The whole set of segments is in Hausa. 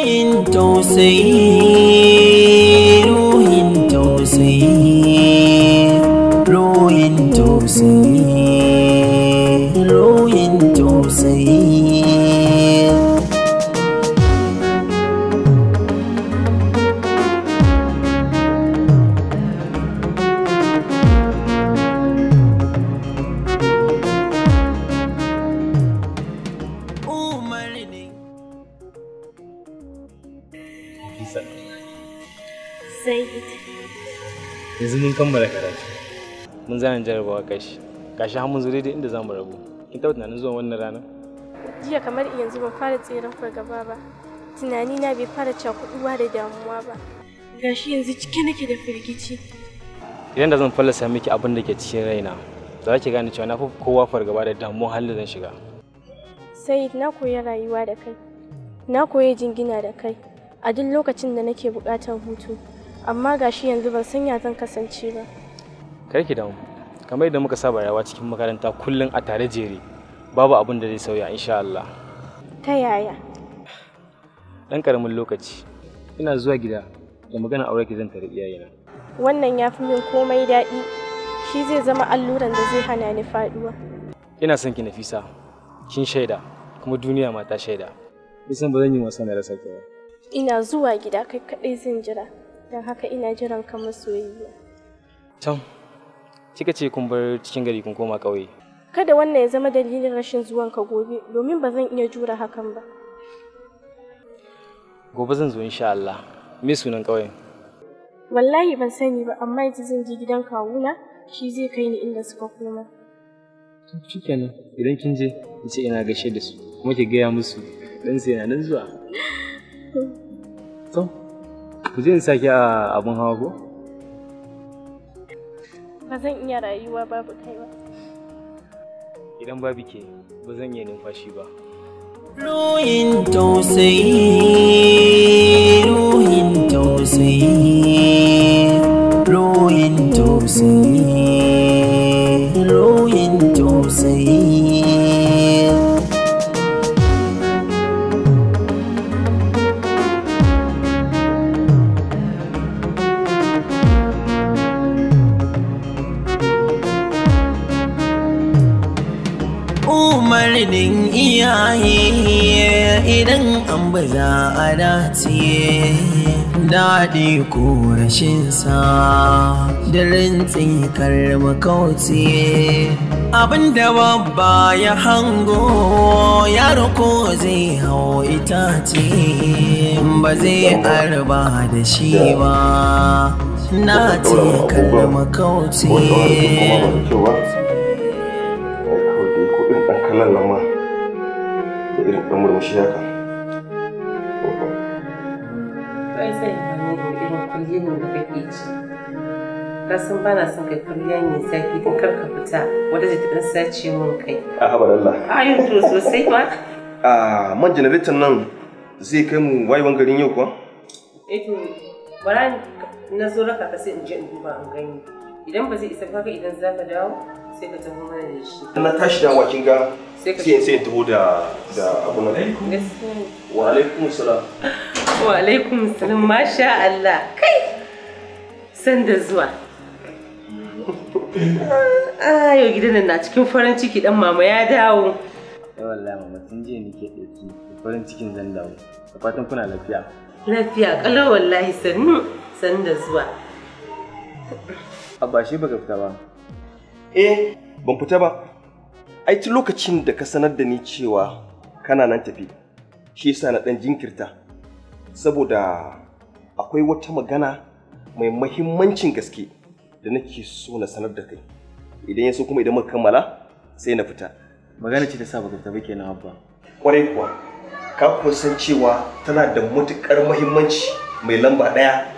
Ruhin tausayi, ruhin tausayi, ruhin tausayi, ruhin tausayi. Yanzu mun kammala karatu, mun zana jarabawa kashi gashi har mun zo daidai inda zamu rabu. Kin taɓa tunanin zuwan wannan rana? Jiya kamar yanzu ban fara tseren fargaba ba, tunani na bai fara cakuduwa da damuwa ba. Gashi yanzu cike nake da firgici. Idan da zan fallasa miki abin da ke cikin raina, za ki gane cewa na fi kowa fargaba da damuwa halin da zan shiga. Said, na koyi rayuwa da kai, na koyi jingina da kai a duk lokacin da nake buƙatar hutu. Amma gashi yanzu ban san ya zan kasance ba. Kar ki damu, kamar yadda muka saba rayuwa cikin makaranta kullum a tare jere, babu abin da zai sauya insha Allah. Ta yaya? Dan karamin lokaci, ina zuwa gida da magana aure ki zan tare iyayena. Wannan ya fi min komai daɗi, shi zai zama alluran da zai hana ni faɗuwa. Ina son ki Nafisa, kin shaida, kuma duniya ma ta shaida. Nisan ba zan yi wasa na rasa ki ba. Ina zuwa gida kai kaɗai zan jira. Don haka ina jiran ka masoyiya. Can, kika ce kun bar cikin gari kun koma ƙauye. Kada wannan ya zama dalilin rashin zuwanka gobe, domin ba zan iya jura hakan ba. Gobe zan zo insha Allah. Me sunan ƙauyen? Wallahi ban sani ba, amma yanzu zan je gidan kawuna, shi zai kai ni inda suka koma. Shikenan, idan kin je, ki ce ina gaishe da su, kuma ki gaya musu dan sai yana nan zuwa. To, ku je in sake a abun hawa ko? Ba zan iya rayuwa babu kai ba. Idan babu ke, ba zan iya numfashi ba. Ruhin tausayi, ruhin tausayi, ruhin tausayi, ruhin tausayi. Umarnin iyaye idan an baza a dace, daɗi ko rashin sa da rintsin makauci. Abinda babba ya hango yaro ko zai hau itace ba zai arba da shi ba. Na ce kar makauci. Kallon nan ma da irin ɗan murmushi haka. Ai sai ba ne irin kwalliyar da kake ci. Ka san ba na son kai kwalliya mai zafi don kar ka fita wata ta ɗan sace mun kai. A haba Allah. Ayo to sosai ma. A man janareton nan zai kai mu wayewan garin yau kuwa? Eh to bara na zo raka ka sai in je in duba in gani. Idan ba zai isa ba idan za ka dawo sai ka taho mana da shi. Na tashi dawowa kin ga sai in taho da abun nan. Wa alaikum salam. Wa alaikum salam, masha Allah. Kai san da zuwa. Ayo gidan nan na cikin farin ciki, dan mama ya dawo. Eh wallahi mama tun jiya nake dauki farin cikin zan dawo. Da fatan kuna lafiya. Lafiya kalau wallahi, sannu san da zuwa. Abba shi baka fita ba? Eh, ban fita ba. Ai tun lokacin da ka sanar da ni cewa kana nan tafi, shi yasa na dan jinkirta. Saboda akwai wata magana mai mahimmancin gaske da nake so na sanar da kai. Idan ya so kuma idan muka kammala sai na fita. Magana ce ta sa baka fita ba kenan Abba. Kwarai kuwa, ka kuwa san cewa tana da matuƙar mahimmanci mai lamba ɗaya.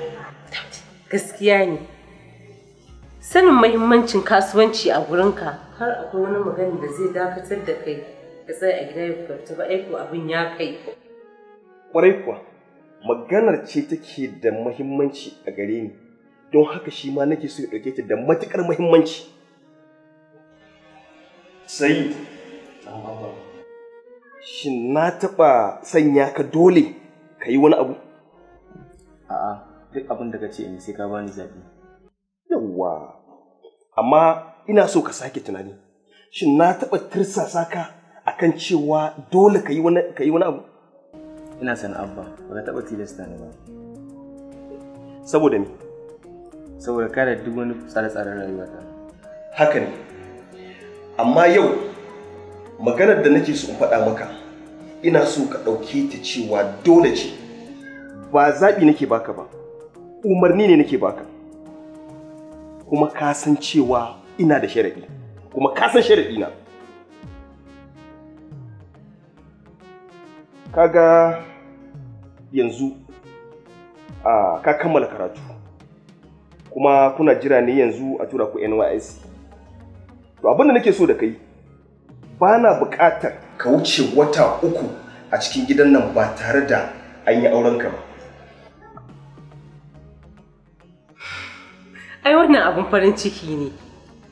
Gaskiya ne. Sanin mahimmancin kasuwanci a gurinka har akwai wani magana da zai dakatar da kai ka tsaya a gida ya fita ba, aiko abin ya kai. Kwarai kuwa, maganar ce take da mahimmanci a gare ni, don haka shi ma nake so ya ɗauke ta da matuƙar mahimmanci. Said, shin na taɓa sanya ka dole ka yi wani abu? A'a, duk abin da ka ce in sai ka bani zaɓi. Yawwa, amma ina so ka sake tunani. Shin na taɓa tirsasa ka akan cewa dole ka yi wani abu? Ina san Abba, ba ka taɓa tilasta ni ba. Saboda me? Saboda kare duk wani tsare-tsaren rayuwata. Haka ne. Amma yau maganar da nake so in faɗa maka, ina so ka ɗauke ta cewa dole ce. Ba zaɓi nake baka ba, umarni ne nake baka. Kuma ka san cewa ina da sharaɗi, kuma ka san sharaɗi na. Kaga yanzu ka kammala karatu, kuma kuna jira ne yanzu a tura ku NYSC. To abin da nake so da kai, ba na buƙatar ka wuce wata 3 a cikin gidan nan ba tare da an yi aurenka ba. Ai wannan abun farin ciki ne.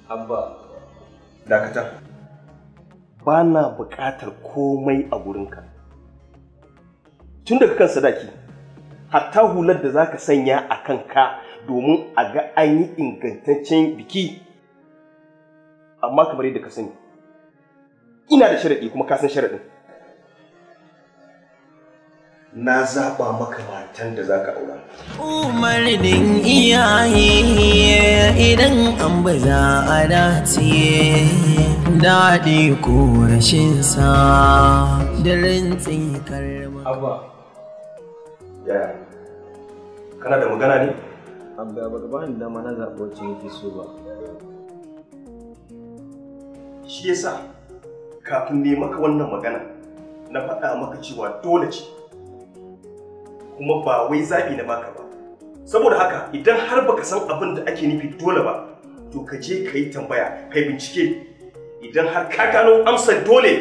Abba. Dakata. Ba na buƙatar komai a gurinka. Tun daga kan sadaki, hatta hular da za ka sanya a kanka domin a ga an yi ingantaccen biki. Amma kamar yadda ka sani, ina da sharaɗi kuma ka san sharaɗin. Na zaɓa maka matan da za ka aura. Umarnin iyaye idan an ba za a dace, daɗi ko rashin sa da rintsin karma. Abba. Yaya, kana da magana ne? Abba, baka ba ni dama na zaɓi wacce nake so ba. Shi yasa kafin ne maka wannan magana na faɗa maka cewa dole ce, kuma ba wai zaɓi na baka ba. Saboda haka idan har baka san abin da ake nufi dole ba, to ka je ka yi tambaya, ka yi bincike. Idan har ka gano amsar dole,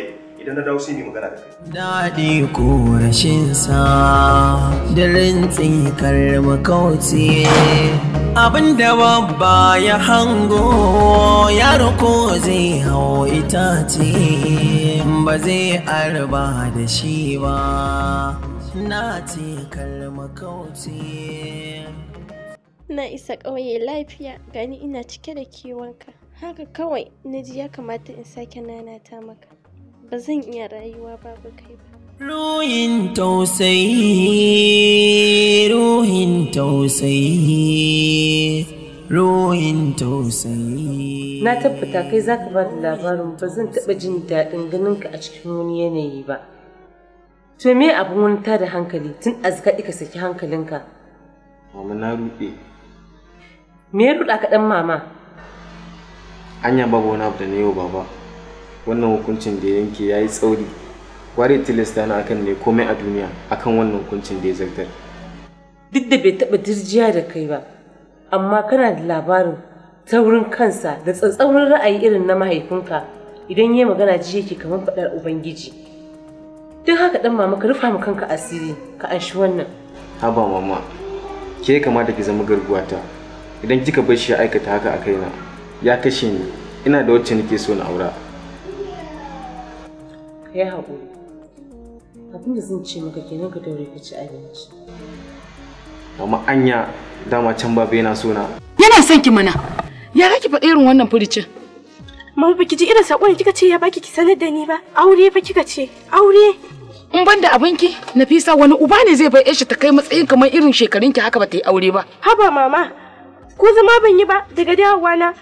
idan na dawo sai mu magana da kai. Daɗi ko rashin sa da rintsin karma kauce. Abin da babba ya hango yaro ko zai hau itace ba zai arba da shi ba. Na ce kalma kauce. Na isa ƙauye lafiya, gani ina cike da kewanka. Haka kawai na ji ya kamata in sake nanata maka. Ba zan iya rayuwa babu kai ba. Ruhin tausayi, ruhin tausayi, ruhin tausayi. Na tabbata kai zaka ba da labarin ba zan taɓa jin daɗin ganinka a cikin wani yanayi ba. To me abin wani tada hankali tun azkaɗi ka saki hankalinka? Mama na ruɗe. Me ya ruɗa ka ɗan mama? Anya babu wani abu da na yau baba. Wannan hukuncin da ya yanke ya yi tsauri. Gware tilasta na akan ne komai a duniya akan wannan hukuncin da ya zartar. Duk da bai taɓa dirjiya da kai ba, amma kana da labarin taurin kansa da tsatsauran ra'ayi irin na mahaifinka idan ya magana ji yake kamar faɗar Ubangiji. Don haka ɗan mama ka rufa ma kanka asiri ka anshi wannan. Haba mama, ke kamata ki zama garguwata. Idan kika bar shi ya aikata haka a kaina, ya kashe ni. Ina da wacce nake so na aura. Ka yi haƙuri. Abin da zan ce maka kenan ka daure ka ci abinci. Amma anya dama can baba yana so na. Yana son ki mana. Ya ki faɗi irin wannan furicin? Mama baki ji irin saƙon da kika ce ya baki ki sanar da ni ba. Aure fa kika ce. Aure. In ban da abinki, Nafisa wani uba ne zai bar shi ta kai matsayin kamar irin shekarunki haka ba ta yi aure ba. Haba mama, ko zama ban yi ba daga dawowa na.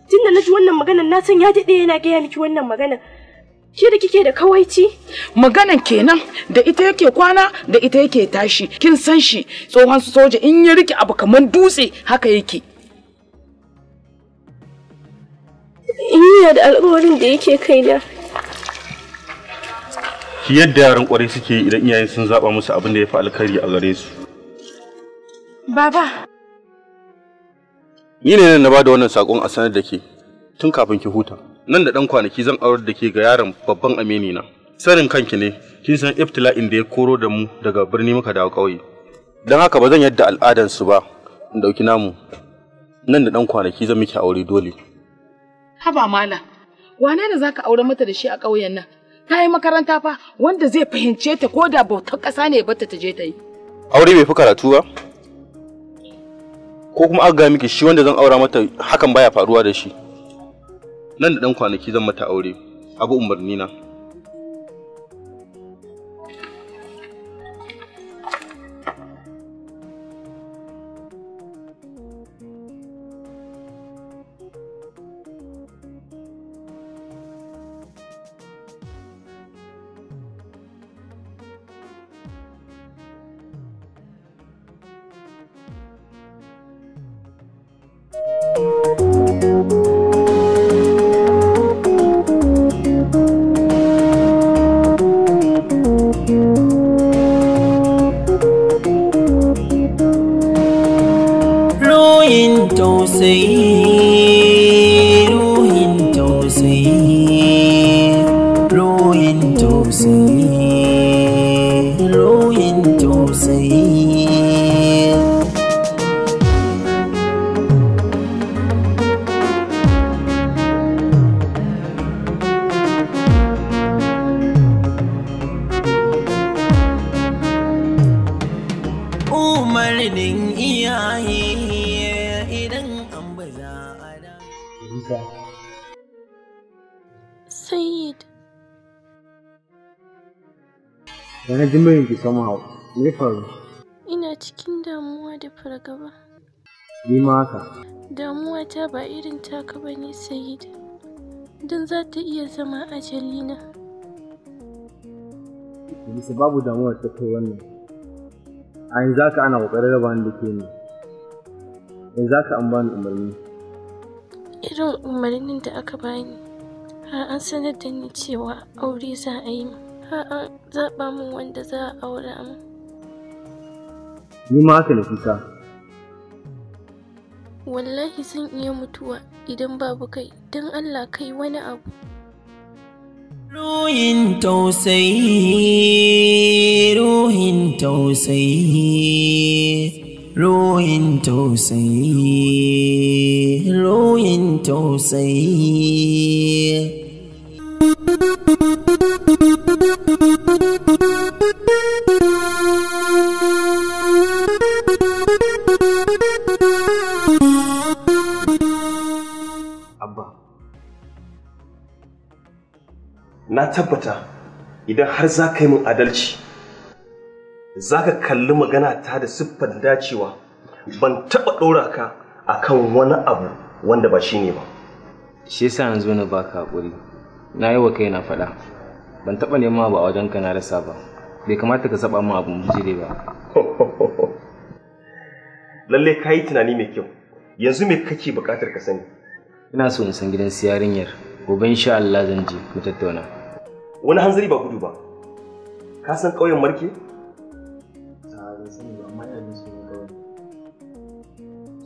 Tunda na ji wannan maganar na san ya daɗe yana gaya miki wannan maganar. Ke da kike da kawaici? Maganan kenan da ita yake kwana da ita yake tashi. Kin san shi tsohon soja in ya rike abu kamar dutse haka yake. Ina da alƙawarin da yake kaina. Shi yadda yaran ƙwarai suke yi idan iyayen sun zaba musu abin da ya fi alkhairi a gare su. Baba. Ni ne nan na bada wannan sakon a sanar da ke tun kafin ki huta. Nan da ɗan kwanaki zan aurar da ke ga yaron babban amini na. Sanin kanki ne, kin san ibtila'in da ya koro da mu daga birni muka dawo ƙauye. Don haka ba zan yadda al'adansu ba in ɗauki namu. Nan da ɗan kwanaki zan miki aure dole. Haba mala, wane ne zaka aure mata da shi a ƙauyen nan? Ta yi makaranta fa wanda zai fahimce ta ko da bautar ƙasa ne bata ta je ta yi. Aure bai fi karatu ba? Ko kuma aka gaya miki shi wanda zan aura mata hakan baya faruwa da shi. Nan da ɗan kwanaki zan mata aure, abu umarni na. Ruhin tausayi, ruhin tausayi, ruhin tausayi, ruhin tausayi. Umarnin iyaye idan an baza a da. Sayyid, Wani jimirin ki sama hau, me faru? Ina cikin damuwa da fargaba. Ni ma haka. Damuwa ta ba irin taka ba ne, Sayyid. Don za ta iya zama ajalina. Bisa babu damuwar ta kai wannan. A yanzu haka ana ƙoƙarin raba ni da ke ne. Yanzu haka an bani umarni. Irin umarnin da aka bani, har an sanar da ni cewa aure za a yi min. Har an zaɓa min wanda za a aura min. Ni ma haka Nafisa. Wallahi zan iya mutuwa idan babu kai, don Allah kai wani abu. Ruhin tausayi, ruhin tausayi, ruhin tausayi, ruhin tausayi. Abba. Na tabbata idan har za ka yi min adalci, za ka kalli magana ta da siffar dacewa. Ban taɓa ɗora ka a kan wani abu wanda ba shi ne ba. Shi yasa yanzu na baka haƙuri. Na yi wa kaina faɗa. Ban taɓa neman abu a wajenka na rasa ba. Bai kamata ka saba min abun bijire ba. Lalle ka yi tunani mai kyau. Yanzu me kake buƙatar ka sani? Ina so in san gidan su yarinyar. Gobe insha Allah zan je mu tattauna. Wani hanzari ba gudu ba. Ka san ƙauyen Marke?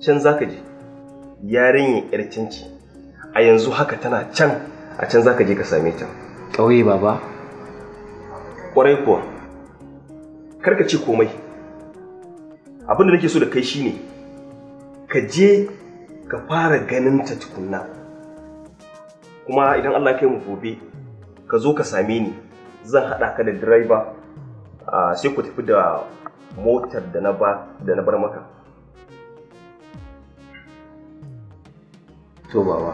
Can za ka je. Yarinyar 'yar can ce. A yanzu haka tana can, a can za ka je ka same ta. Ƙauye baba? Ƙwarai kuwa. Kar ka ce komai. Abin da nake so da kai shine ka je ka fara ganin ta tukunna. Kuma idan Allah ya kai mu gobe, ka zo ka same ni, zan haɗa ka da direba, sai ku tafi da motar da na ba da na bar maka. To baba.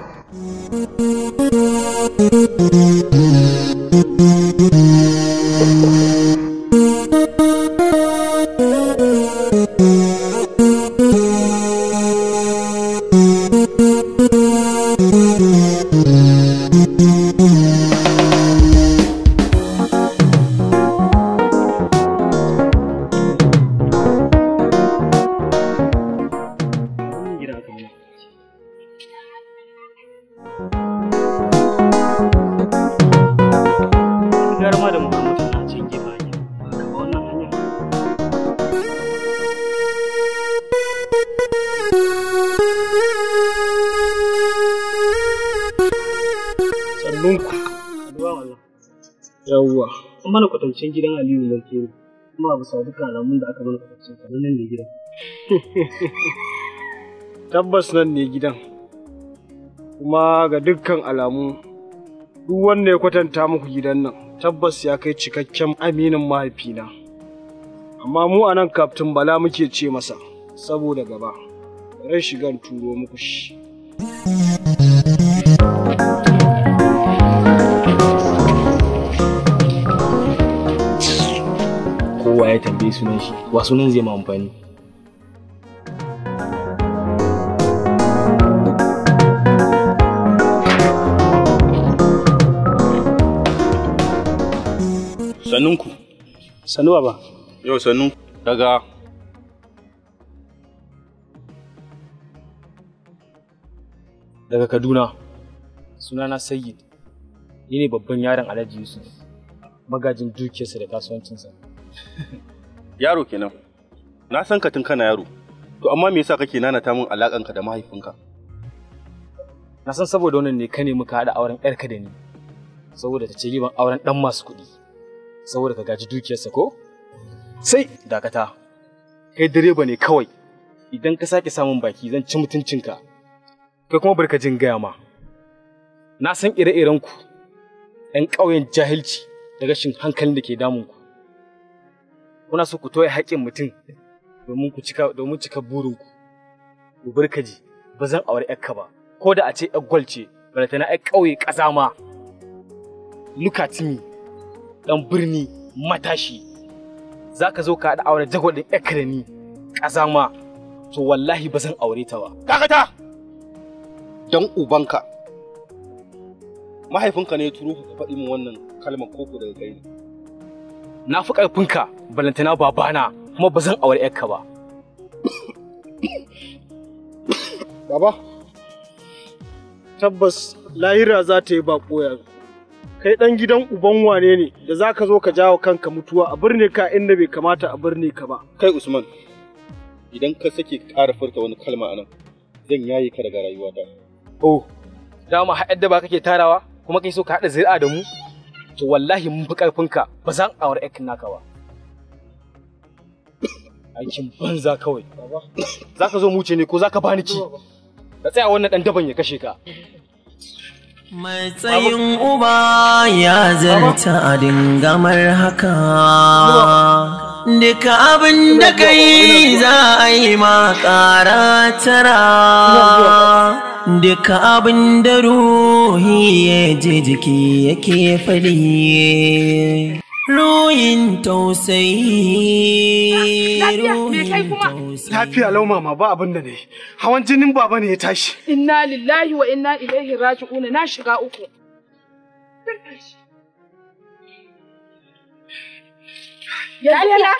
Gara ma da Muhammadu na can gefe hanya, ba ka ba wannan hanya. Sannunku. Addu'a wallah. Yawwa. An mana kwatancen gidan Aliyu Marke ne. Kuma a bisa dukkan alamun da aka mana kwatancen sa nan ne gidan. Tabbas nan ne gidan. Kuma ga dukkan alamu Duk wanda ya kwatanta muku gidan nan tabbas ya kai cikakken aminin mahaifina. Amma mu a nan Kaftin Bala muke ce masa saboda gaba. Bari shigan turo muku shi. Kowa ya tambaye sunan shi, wa sunan zai ma amfani. Sannunku. Sannu baba. Yau sannu daga Kaduna. Sunana Sayyid. Ni ne babban yaron Alhaji Yusuf. Magajin dukiyarsa da kasuwancinsa. Yaro kenan. Na san ka tun kana yaro. To amma me yasa kake nanata min alakanka da mahaifinka? Na san saboda wannan ne ka nemi ka haɗa auren ƴarka da ni. Saboda ta ce riban auren ɗan masu kuɗi. Saboda ka gaji dukiyarsa ko? Sai dakata. Kai direba ne kawai. Idan ka sake samun baki zan ci mutuncinka. Kai kuma barka jin gaya ma. Na san ire-iren ku ƴan ƙauyen jahilci da rashin hankalin da ke damun ku. Kuna so ku toye haƙƙin mutum domin ku cika domin cika burinku. Ku barka ji, ba zan aure ƴarka ba. Ko da a ce ƴar gwal ce, balantana ƴar ƙauye ƙazama. Look at me. Dan birni matashi za ka zo ka haɗa auren jagwal ɗin ƴarka da ni ƙazama, to wallahi ba zan aure ta ba. Dakata! Dan ubanka mahaifinka ne ya turo ka faɗi min wannan kalmar koko daga kai ne. Na fi ƙarfinka balantana babana, kuma ba zan aure ƴarka ba. Baba, tabbas lahira za ta yi baƙo yanzu. Kai ɗan gidan uban wane ne da za ka zo ka jawo kanka mutuwa a birne ka inda bai kamata a birne ka ba. Kai Usman, idan ka sake ƙara furta wani kalma a nan, zan yaye ka daga rayuwata. Oh, dama haɗar da ba kake tarawa kuma kai so ka haɗa zuri'a da mu? To wallahi mun fi ƙarfinka, ba zan aure ƴarkin naka ba. Aikin banza kawai. Za ka zo mu ce ne ko za ka bani ki? Ka tsaya wannan ɗan daban ya kashe ka. Matsayin uba ya zarta a dingamar haka. Duka abin da kai za a yi ma ƙara tara. Duka abin da ruhi ya ji jiki yake faɗi. Ruhin tausayi. Lafiya, me kai kuma? Lafiya lau mama, ba abin da ne. Hawan jinin baba ne ya tashi. Inna lillahi wa inna ilaihi raji'un, na shiga uku. Lafiya?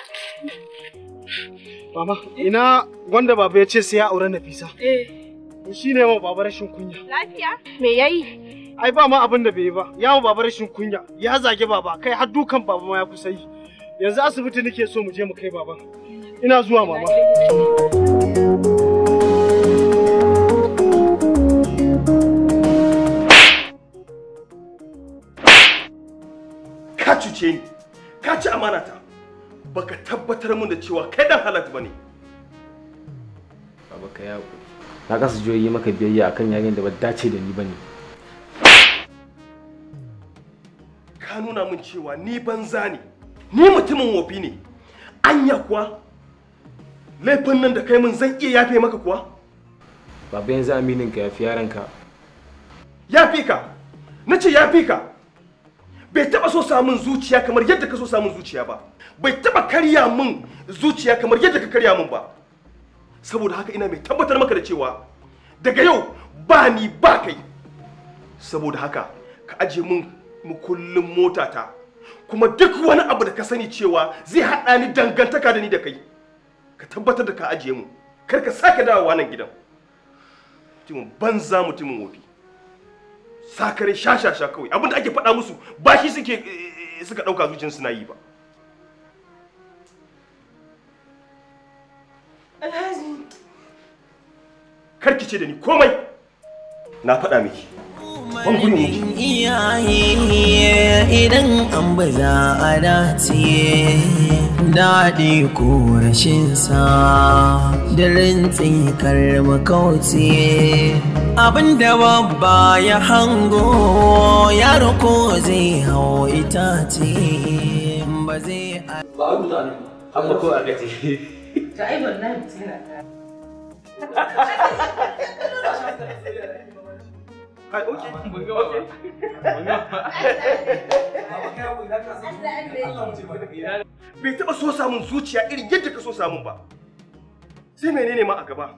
Mama, ina wanda baba ya ce sai ya aure Nafisa. Eh. Shi ne ma baba rashin kunya. Lafiya? Me yayi? Ai ba ma abin da bai yi ba. Ya ma baba rashin kunya, ya zage baba, kai har dukan baba ma ya kusa yi. Yanzu asibiti nake so mu je mu kai baban. Ina zuwa mama. Ka cuce ni, ka ci amanata. Baka tabbatar mun da cewa kai dan halak bane. Baba ka yi hakuri. Na kasa juyo yi maka biyayya akan yayin da ba dace da ni bane. Ka nuna min cewa ni banza ne, ni mutumin wofi ne. Anya kuwa laifin nan da kai min zan iya yafe maka kuwa? Baba yanzu aminin ka yafi yaranka. Yafi ka, na ce yafi ka. Bai taba so samun zuciya kamar yadda ka so samun zuciya ba. Bai taba karya min zuciya kamar yadda ka karya min ba. Saboda haka ina mai tabbatar maka da cewa daga yau ba ni ba kai. Saboda haka ka aje min mukullin motata, kuma duk wani abu da ka sani cewa zai haɗa ni dangantaka da ni da kai, ka tabbatar da ka ajiye mu. Kar ka sake dawowa nan gidan. Mutumin banza, mutumin wofi, sakare shashasha kawai. Abinda ake faɗa musu ba shi suke suka ɗauka zuciyarsu suna yi ba. Alhaji, kar ki ce da ni komai. Na faɗa miki. Umarnin iyaye idan an baza a dace, daɗi ko rashin sa da rintsin makauci. Abinda babba ya hango yaro ko zai hau itace ba zai Ba a rubuta ne. Amma ko aka ce. Ta ai wallahi mutum yana ta. Kai, okay. Okay. Bai taɓa so samun zuciya irin yadda ka so samun ba. Sai menene ma a gaba?